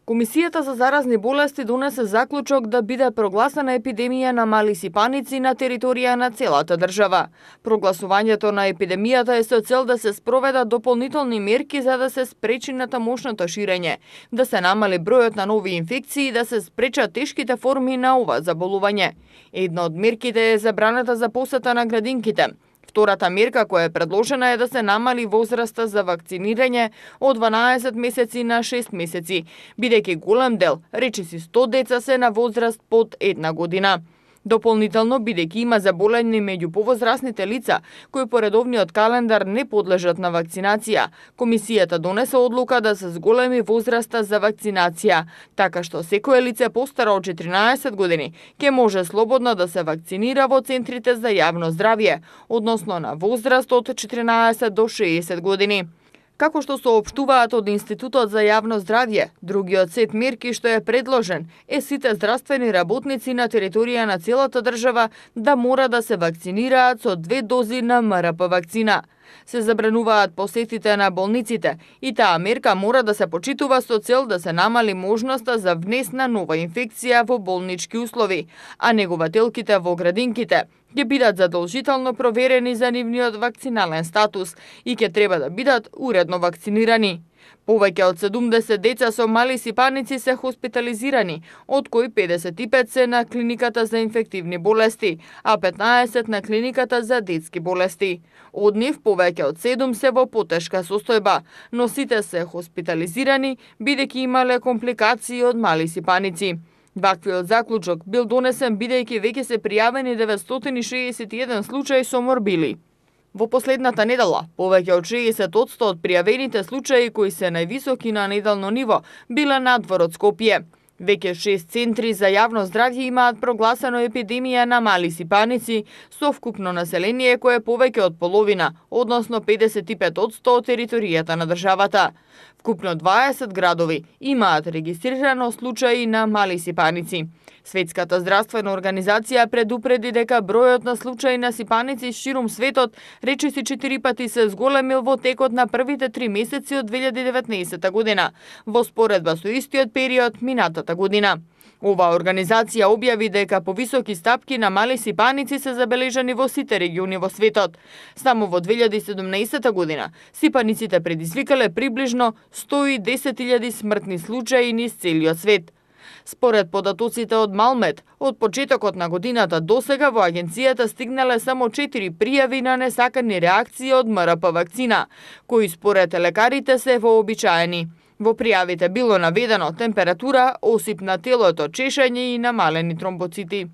Комисијата за заразни болести донесе заклучок да биде прогласена епидемија на мали сипаници на територија на целата држава. Прогласувањето на епидемијата е со цел да се спроведат дополнителни мерки за да се спречи натамошното ширење, да се намали бројот на нови инфекции и да се спречат тешките форми на ова заболување. Една од мерките е забраната за посета на градинките. Втората мерка која е предложена е да се намали возраста за вакцинирање од 12 месеци на 6 месеци, бидејќи голем дел, речиси 100 деца се на возраст под 1 година. Дополнително, бидејќи има заболени меѓу повозрасните лица, кои по редовниот календар не подлежат на вакцинација, комисијата донесе одлука да се зголеми возраста за вакцинација, така што секое лице постаро од 14 години ќе може слободно да се вакцинира во центрите за јавно здравје, односно на возраст од 14 до 60 години. Како што соопштуваат од Институтот за јавно здравје, другиот сет мерки што е предложен е сите здравствени работници на територија на целата држава да мора да се вакцинираат со 2 дози на МРП вакцина. Се забрануваат посетите на болниците и таа мерка мора да се почитува со цел да се намали можноста за внес на нова инфекција во болнички услови, а негователките во градинките ќе бидат задолжително проверени за нивниот вакцинален статус и ќе треба да бидат уредно вакцинирани. Повеќе од 70 деца со мали сипаници се хоспитализирани, од кои 55 се на клиниката за инфективни болести, а 15 на клиниката за детски болести. Од нив повеќе од 7 се во потешка состојба, но сите се хоспитализирани бидејќи имале компликации од мали сипаници. Ваквиот заклучок бил донесен бидејќи веќе се пријавени 961 случаи со морбили. Во последната недела, повеќе од 60% од пријавените случаи кои се највисоки на неделно ниво биле надвор од Скопје. Веќе 6 центри за јавно здравје имаат прогласено епидемија на мали сипаници со вкупно население кое е повеќе од половина, односно 55% од територијата на државата. Вкупно 20 градови имаат регистрирано случаи на мали сипаници. Светската здравствена организација предупреди дека бројот на случаи на сипаници ширум светот речиси 4 пати се зголемил во текот на првите 3 месеци од 2019 година, во споредба со истиот период минатата година. Оваа организација објави дека повисоки стапки на мали сипаници се забележани во сите региони во светот. Само во 2017 година сипаниците предизвикале приближно 110.000 смртни случаи низ целиот свет. Според податоците од Малмед, од почетокот на годината досега во агенцијата стигнале само 4 пријави на несакани реакции од МРП вакцина, кои според лекарите се вообичаени. Во пријавите било наведено температура, осип на телото, чешање и намалени тромбоцити.